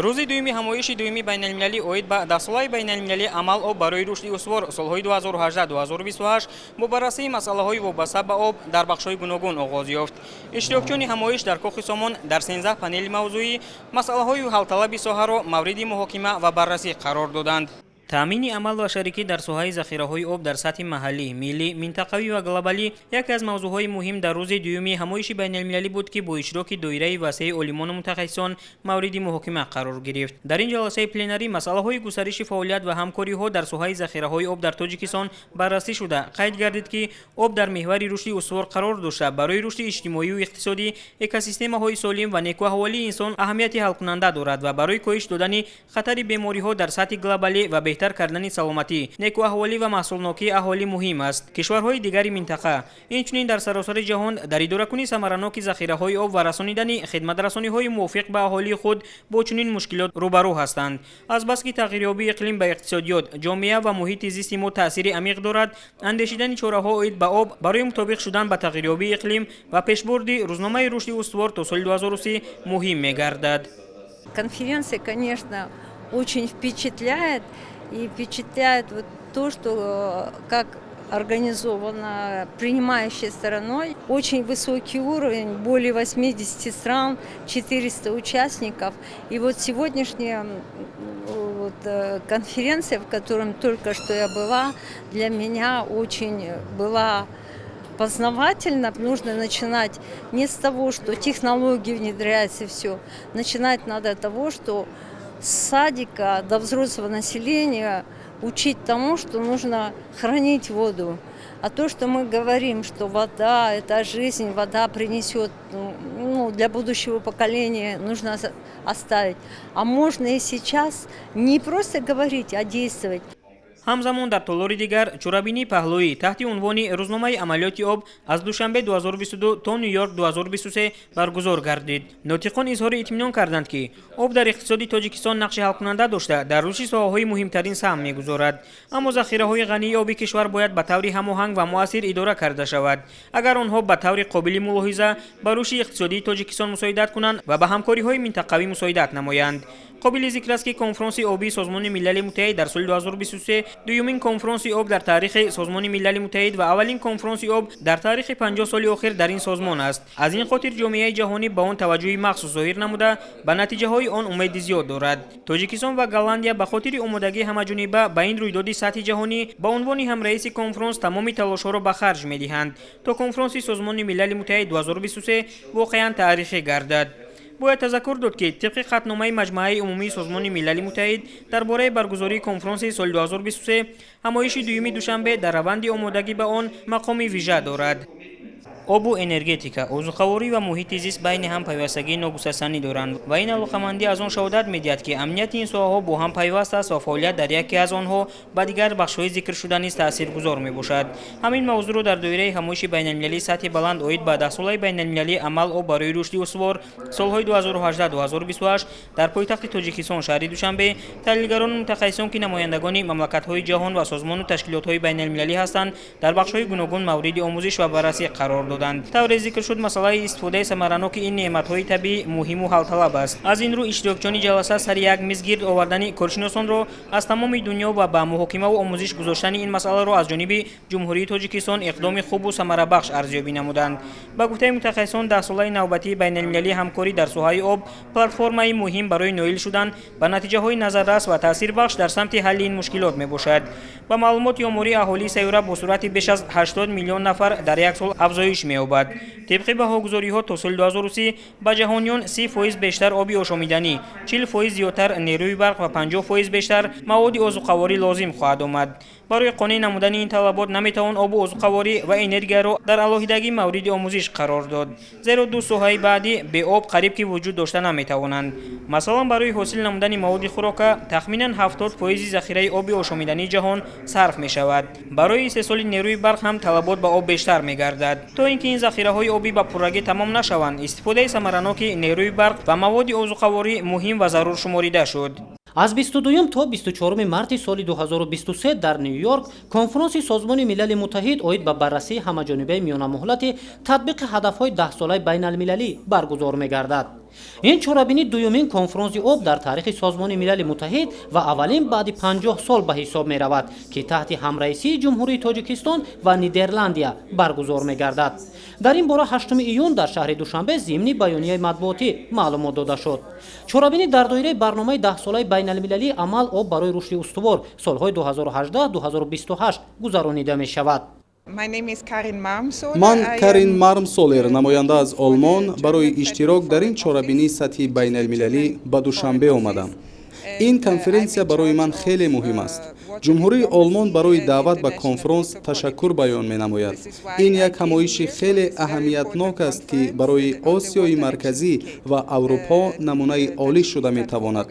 Рӯзи дуюми ҳамоиши дуюми байналмилалӣ оид ба Даҳсолаи байналмилалии амал «Об барои рушди устувор» солҳои 2018-2028 бо баррасии масъалаҳои вобаста ба об дар бахшҳои гуногун оғоз ёфт. Иштирокчиёни ҳамоиш дар Кохи Сомон дар 13 панели мавзӯӣ масъалаҳои ҳалталаби соҳаро мавриди муҳокима ва баррасӣ қарор доданд. Таъмини амал ва шарикӣ дар соҳаи захираҳои об дар сатҳи маҳаллӣ, миллӣ, минтақавӣ ва глобалӣ яке аз мавзӯъҳои муҳим дар рӯзи дуюми ҳамоиши байналмилалӣ буд, ки бо иштироки доираи васеи олимону мутахассисон мавриди муҳокима қарор гирифт. Дар ин ҷаласаи пленарӣ масъалаҳои густариши фаъолият ва ҳамкориҳо дар соҳаи захираҳои об дар Тоҷикистон баррасӣ шуда, қайд гардид, ки об дар меҳвари рушди устувор қарор дошта, барои рушди иҷтимоию иқтисодӣ, экосистемаҳои солим ва некуаҳволии инсон аҳамияти ҳалкунанда дорад ва барои коҳиш додани хатари бемориҳо дар сатҳи глобалӣ ва беҳтар кардани саломатӣ, некуаҳволӣ ва маҳсулнокии аҳолӣ муҳим аст. Кишварҳои дигари минтақа, инчунин дар саросари ҷаҳон, дар идоракунии самараноки захираҳои об ва расонидани хидматрасониҳои мувофиқ ба аҳолии худ бо чунин мушкилот рӯбарӯ ҳастанд. Азбаски тағйирёбии иқлим ба иқтисодиёт, ҷомеа ва муҳити зисти мо таъсири амиқ дорад, андешидани чораҳо оид ба об барои мутобиқ шудан ба тағйирёбии иқлим ва пешбурди рӯзномаи рушди устувор то соли 2030 муҳим мегардад. Конференция, конечно, очень впечатляет. И впечатляет вот то, что как организована принимающей стороной. Очень высокий уровень, более 80 стран, 400 участников. И вот сегодняшняя вот конференция, в которой только что я была, для меня очень была познавательно. Нужно начинать не с того, что технологии внедряются и все. Начинать надо от того, что с садика до взрослого населения учить тому, что нужно хранить воду. А то, что мы говорим, что вода – это жизнь, вода принесет, ну, для будущего поколения, нужно оставить. А можно и сейчас не просто говорить, а действовать. Ҳамзамон дар толори дигар чорабинии паҳлӯӣ таҳти унвони «Рӯзномаи амалиёти об аз Душанбе 2022 то Ню-Йорк 2023» баргузор гардид. Нотиқон изҳори итминон карданд, ки об дар иқтисоди Тоҷикистон нақши ҳалкунанда дошта, дар рушди соҳаҳои муҳимтарин саҳм мегузорад, аммо захираҳои ғании оби кишвар бояд ба таври ҳамоҳанг ва муассир идора карда шавад, агар онҳо ба таври қобили мулоҳиза ба рушди иқтисодии Тоҷикистон мусоидат кунанд ва ба ҳамкориҳои минтақавӣ мусоидат намоянд. Қобили зикр аст, ки конфронси обии Созмони Милали Муттаҳид дар соли 2023 дуюмин конфронси об дар таърихи Созмони Милали Муттаҳид ва аввалин конфронси об дар таърихи 50 соли охир дар ин созмон аст. Аз ин хотир ҷомеаи ҷаҳонӣ ба он таваҷҷӯҳи махсус зоҳир намуда, ба натиҷаҳои он умеди зиёд дорад. Тоҷикистон ва Голландия ба хотири омодагии ҳамаҷониба ба ин рӯйдоди сатҳи ҷаҳонӣ ба унвони ҳамраиси конфронс тамоми талошҳоро ба харҷ медиҳанд, то конфронси Созмони Милали Муттаҳид 2023 воқеан таърихӣ гардад. Бояд тазаккур дод, ки тибқи қатъномаи Маҷмааи умумии Созмони Милали Муттаҳид дар бораи баргузории конфронси соли 2023, ҳамоиши дуюми Душанбе дар раванди омодагӣ ба он мақоми вижа дорад. Обу энергетика, озуқаворӣ ва муҳити зист байни ҳам пайвастагии ногусастанӣ доранд ва ин алоқамандӣ аз он шаҳодат медиҳад, ки амнияти ин соҳаҳо бо ҳам пайваст аст ва фаъолият дар яке аз онҳо ба дигар бахшҳои зикршуда низ таъсиргузор мебошад. Ҳамин мавзӯъро дар доираи ҳамоиши байналмилалии сатҳи баланд оид ба Даҳсолаи байналмилалии амал «Об барои рушди устувор» солҳои 2018-2028 дар пойтахти Тоҷикистон, шаҳри Душанбе, таҳлилгарону мутахассисон, ки намояндагони мамлакатҳои ҷаҳон ва созмону ташкилотҳои байналмилалӣ ҳастанд, дар бахшҳои гуногун мавриди омӯзиш ва баррасӣ қарор доданд. Тавре зикр шуд, масъалаи истифодаи самараноки ин неъматҳои табиӣ муҳиму ҳалталаб аст. Аз ин рӯ иштирокчиёни ҷаласа сари як миз гирд овардани коршиносонро аз тамоми дунё ва ба муҳокимаву омӯзиш гузоштани ин масъаларо аз ҷониби Ҷумҳурии Тоҷикистон иқдоми хубу самарабахш арзёбӣ намуданд. Ба гуфтаи мутахассисон, Даҳсолаи навбатии байналмилалии ҳамкорӣ дар соҳаи об платформаи муҳим барои ноил шудан ба натиҷаҳои назаррас ва таъсирбахш дар самти ҳалли ин мушкилот мебошад. Ба маълумоти оморӣ, аҳолии сайёра бо суръати беш аз 80 миллион нафар дар як сол афзоиш меёбад. Тибқи баҳогузориҳо, то соли 2030 ба ҷаҳониён 30% бештар оби ошомиданӣ, 40% зиёдтар нерӯи барқ ва 50% бештар маводи озуқаворӣ лозим хоҳад омад. Барои қонеъ намудани ин талабот наметавон обу озуқаворӣ ва энергияро дар алоҳидагӣ мавриди омӯзиш қарор дод, зеро ду соҳаи баъдӣ бе об қариб ки вуҷуд дошта наметавонанд. Масалан, барои ҳосил намудани маводи хӯрока тахминан 70% захираи оби ошомидании ҷаҳон сарф мешавад. Барои истеҳсоли нерӯи барқ ҳам талабот ба об бештар мегардад. То ин ки ин захираҳои обӣ ба пуррагӣ тамом нашаванд, истифодаи самараноки нерӯи барқ ва маводи озуқаворӣ муҳим ва зарур шуморида шуд. Аз 22 то 24 марти соли 2023 дар Ню-Йорк конфронси Созмони Милали Муттаҳид оид ба баррасии ҳамаҷонибаи миёнамуҳлати татбиқи ҳадафҳои Даҳсолаи байналмилалӣ баргузор мегардад. Ин чорабинӣ дуюмин конфронси об дар таърихи Созмони Милали Муттаҳид ва аввалин баъди 50 сол ба ҳисоб меравад, ки таҳти ҳамраисии Ҷумҳурии Тоҷикистон ва Нидерландия баргузор мегардад. Дар ин бора 8 июн дар шаҳри Душанбе зимни баёнияи матбуотӣ маълумот дода шуд. Чорабинӣ дар доираи барномаи даҳсолаи байналмилалии амал об барои рушди устувор солҳои 2018-2028 гузаронида мешавад. Ман Карин Мармсолер, намоянда аз Олмон, барои иштирок дар ин чорабинии сатҳи байналмилалӣ ба Душанбе омадам. Ин конференсия барои ман хеле муҳим аст. Ҷумҳурии Олмон барои даъват ба конфронс ташаккур баён менамояд. Ин як ҳамоиши хеле аҳамиятнок аст, ки барои Осиёи Марказӣ ва Аврупо намунаи олӣ шуда метавонад.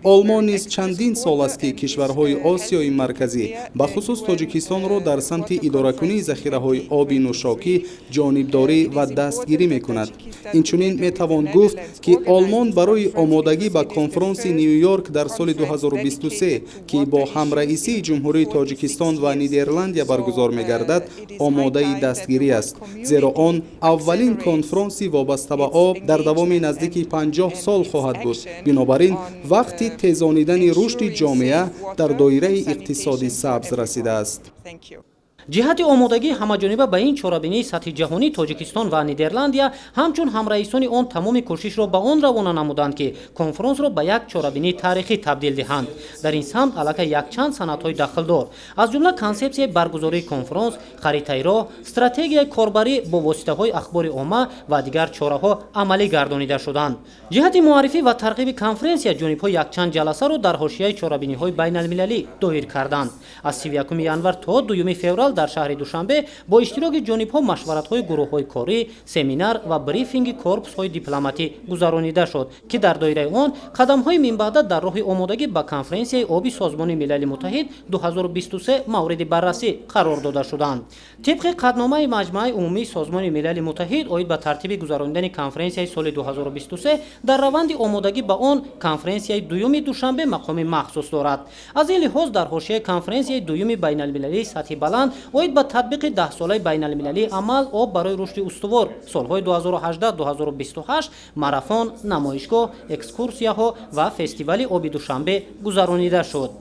Олмон низ чандин сол аст, ки кишварҳои Осиёи Марказӣ, бахусус Тоҷикистонро дар самти идоракунии захираҳои оби нӯшокӣ ҷонибдорӣ ва дастгирӣ мекунад. Инчунин метавон гуфт, ки Олмон барои омодагӣ ба конфронси Ню-Йорк дар соли 2023, ки бо ҳамраисии Ҷумҳурии Тоҷикистон ва Нидерландия баргузор мегардад, омодаи дастгирӣ аст, зеро он аввалин конфронси вобаста ба об дар давоми наздики 50 сол хоҳад буд. Бинобар ин вақти тезонидани рушди ҷомеа дар доираи иқтисоди сабз расидааст. Ҷиҳати омодагии ҳамаҷониба ба ин чорабинии сатҳи ҷаҳонӣ Тоҷикистон ва Нидерландия ҳамчун ҳамраисони он тамоми кӯшишро ба он равона намуданд, ки конфронсро ба як чорабинии таърихӣ табдил диҳанд. Дар ин самт аллакай якчанд санадҳои дахлдор, аз ҷумла консепсияи баргузории конфронс, харитаи роҳ, стратегияи корбарӣ бо воситаҳои ахбори омма ва дигар чораҳо амалӣ гардонида шуданд. Ҷиҳати муаррифӣ ва тарғиби конференсия ҷонибҳо якчанд ҷаласаро дар ҳошияи чорабиниҳои байналмилалӣ доир карданд. Аз 31 январ то 2 феврал дар шаҳри Душанбе бо иштироки ҷонибҳо машваратҳои гурӯҳҳои корӣ, семинар ва брифинги корпусҳои дипломатӣ гузаронида шуд, ки дар доираи он қадамҳои минбаъда дар роҳи омодагӣ ба конференсияи оби Созмони Милали Муттаҳид 2023 мавриди баррасӣ қарор дода шуданд. Тибқи қатъномаи Маҷмааи умумии Созмони Милали Муттаҳид оид ба тартиби гузаронидани конференсияи соли 2023, дар раванди омодагӣ ба он конференсияи дуюми Душанбе мақоми махсус дорад. Аз ин лиҳоз дар ҳошияи конференсияи дуюми байналмилалии сатҳи баланд оид ба татбиқи даҳсолаи байналмилалии амал об барои рушди устувор солҳои 2018-2028 марафон, намоишгоҳ, экскурсияҳо ва фестивали оби Душанбе гузаронида шуд.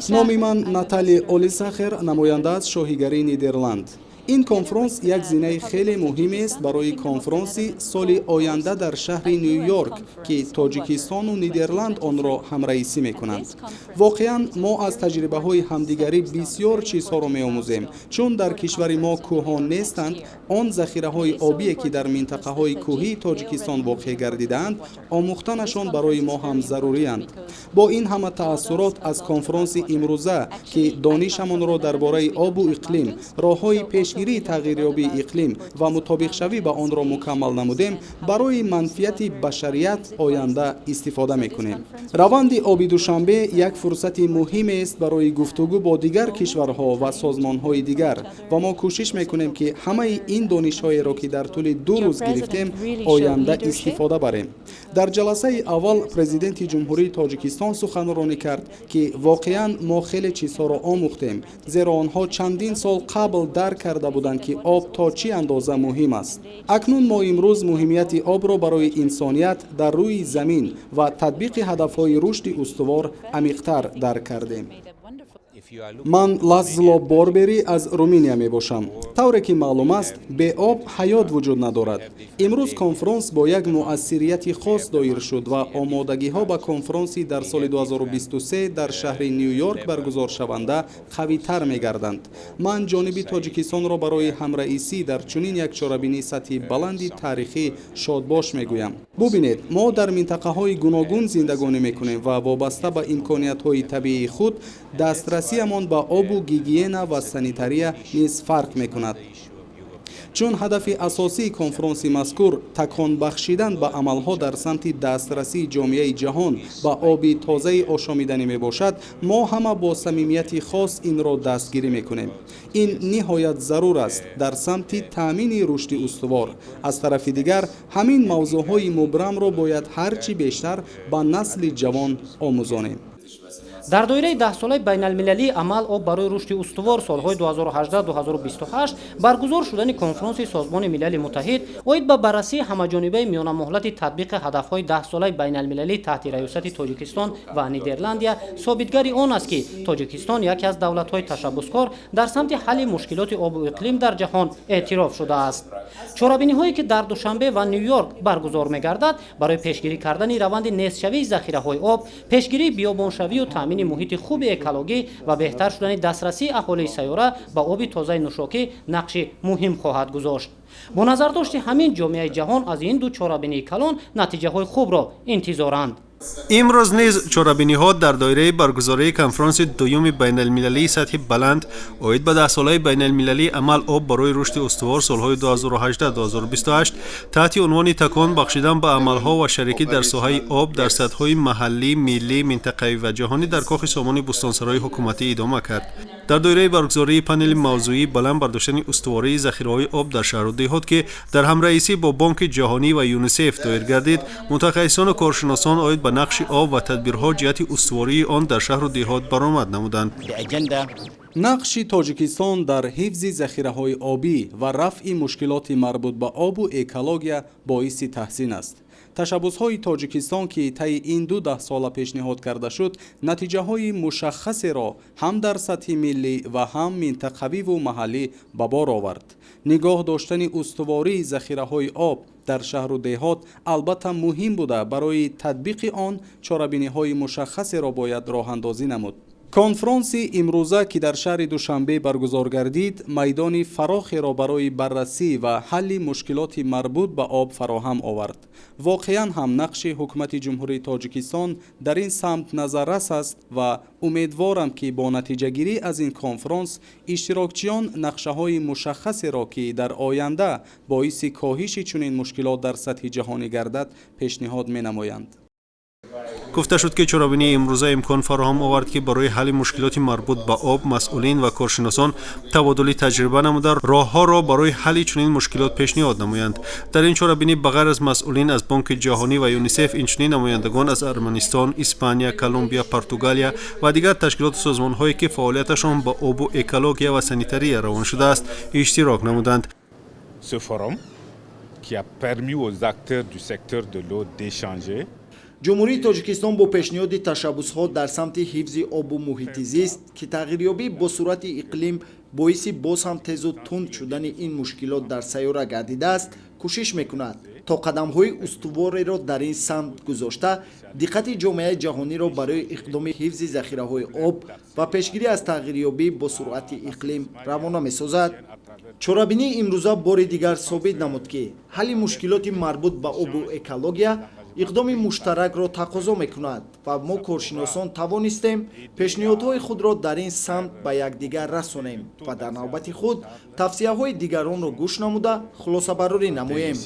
Номи ман Натали Олисахер, намоянда аз шоҳигарии Нидерланд. Ин конфронс як зинаи хеле муҳимест барои конфронси соли оянда дар шаҳри Ню-Йорк, ки Тоҷикистону Нидерланд онро ҳамраисӣ мекунанд. Воқеан мо аз таҷрибаҳои ҳамдигарӣ бисёр чизҳоро меомӯзем, чун дар кишвари мо кӯҳҳо нестанд. Он захираҳои обие, ки дар минтақаҳои кӯҳии Тоҷикистон воқеъ гардидаанд, омӯхтанашон барои мо ҳам зарурианд. Бо ин ҳама таассурот аз конфронси имрӯза, ки донишамонро дар бораи обу иқлим, роҳҳои пешгирии тағйирёбии иқлим ва мутобиқшавӣ ба онро мукаммал намудем, барои манфиати башарият оянда истифода мекунем. Раванди оби Душанбе як фурсати муҳимест барои гуфтугӯ бо дигар кишварҳо ва созмонҳои дигар, ва мо кӯшиш мекунем, ки ҳамаи ин донишҳоеро, ки дар тӯли 2 рӯз гирифтем, оянда истифода барем. Дар ҷаласаи аввал президенти Ҷумҳурии Тоҷикистон суханронӣ кард, ки воқеан мо хеле чизҳоро омӯхтем, зеро онҳо чандин сол қабл дарк карда буданд, ки об то чӣ андоза муҳим аст. Акнун мо имрӯз муҳимияти обро барои инсоният дар рӯи замин ва татбиқи ҳадафҳои рушди устувор амиқтар дарк кардем. Ман Лазло Борбери аз Руминия мебошам. Тавре ки маълум аст, бе об ҳаёт вуҷуд надорад. Имрӯз конфронс бо як муассирияти хос доир шуд ва омодагиҳо ба конфронси дар соли 2023 дар шаҳри Ню-Йорк баргузоршаванда қавитар мегарданд. Ман ҷониби Тоҷикистонро барои ҳамраисӣ дар чунин як чорабинии сатҳи баланди таърихӣ шодбош мегӯям. Бубинед, мо дар минтақаҳои гуногун зиндагонӣ мекунем ва вобаста ба имкониятҳои табиии худ дастрасиамон ба обу гигиена ва санитария низ фарқ мекунад. Чун ҳадафи асосии конфронси мазкур такон бахшидан ба амалҳо дар самти дастрасии ҷомеаи ҷаҳон ба оби тозаи ошомиданӣ мебошад, мо ҳама бо самимияти хос инро дастгирӣ мекунем. Ин ниҳоят зарур аст дар самти таъмини рушди устувор. Аз тарафи дигар, ҳамин мавзӯъҳои мубрамро бояд ҳар чӣ бештар ба насли ҷавон омӯзонем. Дар доираи даҳсолаи байналмилалии амал об барои рушди устувор солҳои 2018-2028 баргузор шудани конфронси Созмони Милали Муттаҳид оид ба баррасии ҳамаҷонибаи миёнамуҳлати татбиқи ҳадафҳои даҳсолаи байналмилалӣ таҳти раёсати Тоҷикистон ва Нидерландия собитгари он аст, ки Тоҷикистон яке аз давлатҳои ташаббускор дар самти ҳалли мушкилоти обу иқлим дар ҷаҳон эътироф шудааст. Чорабиниҳое, ки дар Душанбе ва Ню-Йорк баргузор мегардад, барои пешгирӣ кардани раванди нестшавии захираҳои об, пешгирии биёбоншавию таъмини муҳити хуби экологӣ ва беҳтар шудани дастрасии аҳолии сайёра ба оби тозаи нӯшокӣ нақши муҳим хоҳад гузошт. Бо назардошти ҳамин, ҷомеаи ҷаҳон аз ин ду чорабинии калон натиҷаҳои хубро интизоранд. Имрӯз низ чорабиниҳо дар доираи баргузории конфронси дуюми байналмилалии сатҳи баланд оид ба даҳсолаи байналмилалии амал об барои рушди устувор солҳои 2018-2028 таҳти унвони такон бахшидан ба амалҳо ва шарикӣ дар соҳаи об дар сатҳҳои маҳаллӣ, миллӣ, минтақавӣ ва ҷаҳонӣ дар кохи Сомони Бӯстонсарои ҳукуматӣ идома кард. Дар доираи баргузории панели мавзӯӣ баланд бардоштани устувории захираҳои об дар шаҳру деҳот, ки дар ҳамраисӣ бо Бонки Ҷаҳонӣ ва ЮНИСЕФ доир гардид, мутахассисону коршиносон оид ба нақши об ва тадбирҳо ҷиҳати устувории он дар шаҳру деҳот баромад намуданд. Нақши Тоҷикистон дар ҳифзи захираҳои обӣ ва рафъи мушкилоти марбут ба обу экология боиси таҳсин аст. Ташаббусҳои Тоҷикистон, ки таи ин ду даҳсола пешниҳод карда шуд, натиҷаҳои мушаххасеро ҳам дар сатҳи миллӣ ва ҳам минтақавиву маҳаллӣ ба бор овард. Нигоҳ доштани устувории захираҳои об дар шаҳру деҳот албатта муҳим буда, барои татбиқи он чорабиниҳои мушаххасеро бояд роҳандозӣ намуд. Конфронси имрӯза, ки дар шаҳри Душанбе баргузор гардид, майдони фарохеро барои баррасӣ ва ҳалли мушкилоти марбут ба об фароҳам овард. Воқеан ҳам нақши ҳукумати Ҷумҳурии Тоҷикистон дар ин самт назаррас аст ва умедворам, ки бо натиҷагирӣ аз ин конфронс иштирокчиён нақшаҳои мушаххасеро, ки дар оянда боиси коҳиши чунин мушкилот дар сатҳи ҷаҳонӣ гардад, пешниҳод менамоянд. Гуфта шуд, ки чорабинии имрӯза имкон фароҳам овард, ки барои ҳалли мушкилоти марбут ба об масъулин ва коршиносон табодули таҷриба намуда, роҳҳоро барои ҳалли чунин мушкилот пешниҳод намоянд. Дар ин чорабинӣ ба ғайр аз масъулин аз Бонки Ҷаҳонӣ ва ЮНИСЕФ инчунин намояндагон аз Арманистон, Испания, Колумбия, Португалия ва дигар ташкилоту созмонҳое, ки фаъолияташон ба обу экология ва санитария равон шудааст, иштирок намуданд. Ce forum qui a permis aux acteurs du secteur de l'eau d'échanger. Ҷумҳурии Тоҷикистон бо пешниҳоди ташаббусҳо дар самти ҳифзи обу муҳити зист, ки тағйирёбӣ бо суръати иқлим боиси боз ҳам тезу тунд шудани ин мушкилот дар сайёра гардидааст, кӯшиш мекунад, то қадамҳои устувореро дар ин самт гузошта, диққати ҷомеаи ҷаҳониро барои иқдоми ҳифзи захираҳои об ва пешгирӣ аз тағйирёбӣ бо суръати иқлим равона месозад. Чорабинии имрӯза бори дигар собит намуд, ки ҳалли мушкилоти марбут ба обу экология иқдоми муштаракро тақозо мекунад ва мо, коршиносон, тавонистем пешниҳодҳои худро дар ин самт ба якдигар расонем ва дар навбати худ тавсияҳои дигаронро гӯш намуда, хулосабарорӣ намоем.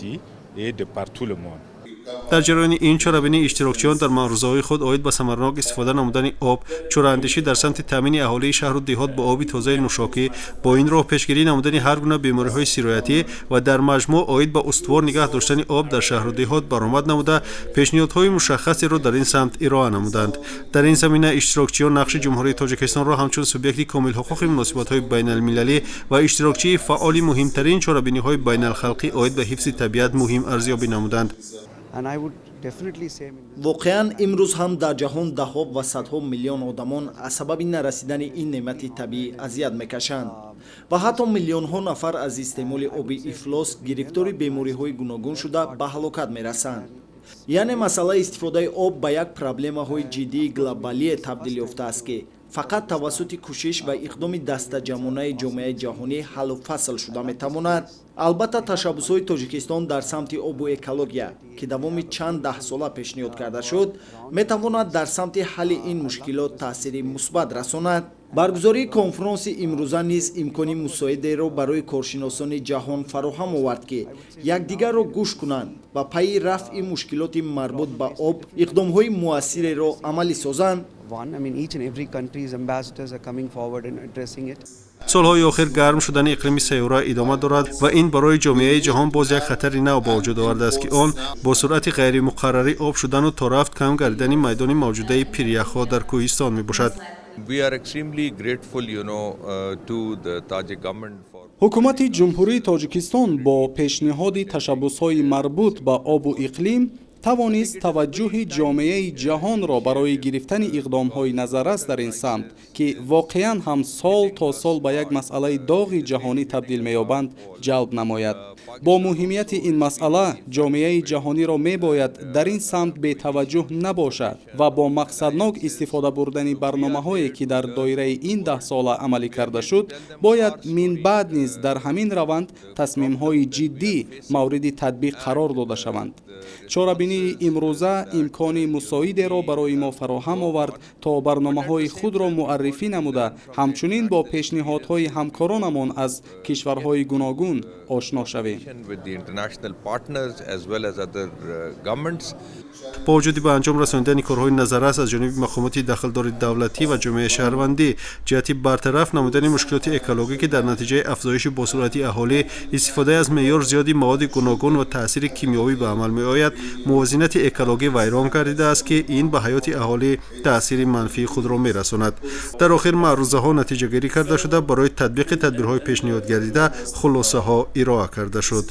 Дар ҷараёни ин чорабинӣ иштирокчиён дар маърузаҳои худ оид ба самарнок истифода намудани об, чораандешӣ дар самти таъмини аҳолии шаҳру деҳот бо оби тозаи нӯшокӣ, бо ин роҳ пешгирӣ намудани ҳар гуна бемориҳои сироятӣ ва дар маҷмӯъ оид ба устувор нигаҳ доштани об дар шаҳру деҳот баромад намуда, пешниҳодҳои мушаххасеро дар ин самт ироа намуданд. Дар ин замина иштирокчиён нақши Ҷумҳурии Тоҷикистонро ҳамчун субъекти комилҳуқуқи муносибатҳои байналмилалӣ ва иштирокчии фаъоли муҳимтарин чорабиниҳои байналхалқӣ оид ба ҳифзи табиат муҳим арзёбӣ намуданд. Воқеан, имрӯз ҳам дар ҷаҳон даҳҳо ва садҳо миллион одамон аз сабаби нарасидани ин неъмати табиӣ азият мекашанд ва ҳатто миллионҳо нафар аз истеъмоли оби ифлос гирифтори бемориҳои гуногун шуда, ба ҳалокат мерасанд. Яъне масъалаи истифодаи об ба як проблемаҳои ҷиддии глобалие табдил ёфтааст, ки фақат тавассути кӯшиш ва иқдоми дастаҷамъонаи ҷомеаи ҷаҳонӣ ҳаллу фасл шуда метавонад. Албатта, ташаббусҳои Тоҷикистон дар самти обу экология, ки давоми чанд даҳсола пешниҳод карда шуд, метавонад дар самти ҳалли ин мушкилот таъсири мусбат расонад. Баргузории конфронси имрӯза низ имкони мусоидеро барои коршиносони ҷаҳон фароҳам овард, ки якдигарро гӯш кунанд ва пайи рафъи мушкилоти марбут ба об иқдомҳои муассиреро амалӣ созанд. I mean, each and every country's ambassadors are coming forward and addressing it. Солҳои охир гарм шудани иқлими сайёра идома дорад ва ин барои ҷомеаи ҷаҳон боз як хатари нав ба вуҷуд овардааст, ки он бо суръати ғайримуқаррарӣ об шудану то рафт кам гардидани майдони мавҷудаи пиряхҳо дар кӯҳистон мебошад. We are extremely grateful to the Tajik government for Ҳукумати Ҷумҳурии Тоҷикистон бо пешниҳоди ташаббусҳои марбут ба обу иқлим тавонист таваҷҷӯҳи ҷомеаи ҷаҳонро барои гирифтани иқдомҳои назаррас дар ин самт, ки воқеан ҳам сол то сол ба як масъалаи доғи ҷаҳонӣ табдил меёбанд, ҷалб намояд. Бо муҳимияти ин масъала ҷомеаи ҷаҳониро мебояд дар ин самт бетаваҷҷӯҳ набошад ва бо мақсаднок истифода бурдани барномаҳое, ки дар доираи ин даҳсола амалӣ карда шуд, бояд минбаъд низ дар ҳамин раванд тасмимҳои ҷиддӣ мавриди татбиқ қарор дода шаванд. Чорабинии имрӯза имкони мусоидеро барои мо фароҳам овард, то барномаҳои худро муаррифӣ намуда, ҳамчунин бо пешниҳодҳои ҳамкоронамон аз кишварҳои гуногун ошно шавем. with the international partners as well as other governments. Бо вуҷуди ба анҷом расонидани корҳои назаррас аз ҷониби мақомоти дахлдори давлатӣ ва ҷомеаи шаҳрвандӣ ҷиҳати бартараф намудани мушкилоти экологӣ, ки дар натиҷаи афзоиши босуръати аҳолӣ, истифодаи аз меъёр зиёди маводи гуногун ва таъсири кимиёвӣ ба амал меояд, мувозинати экологӣ вайрон гардидааст, ки ин ба ҳаёти аҳолӣ таъсири манфии худро мерасонад. Дар охир маърузаҳо натиҷагирӣ карда шуда, барои татбиқи тадбирҳои пешниҳодгардида хулосаҳо ироа карда шуд.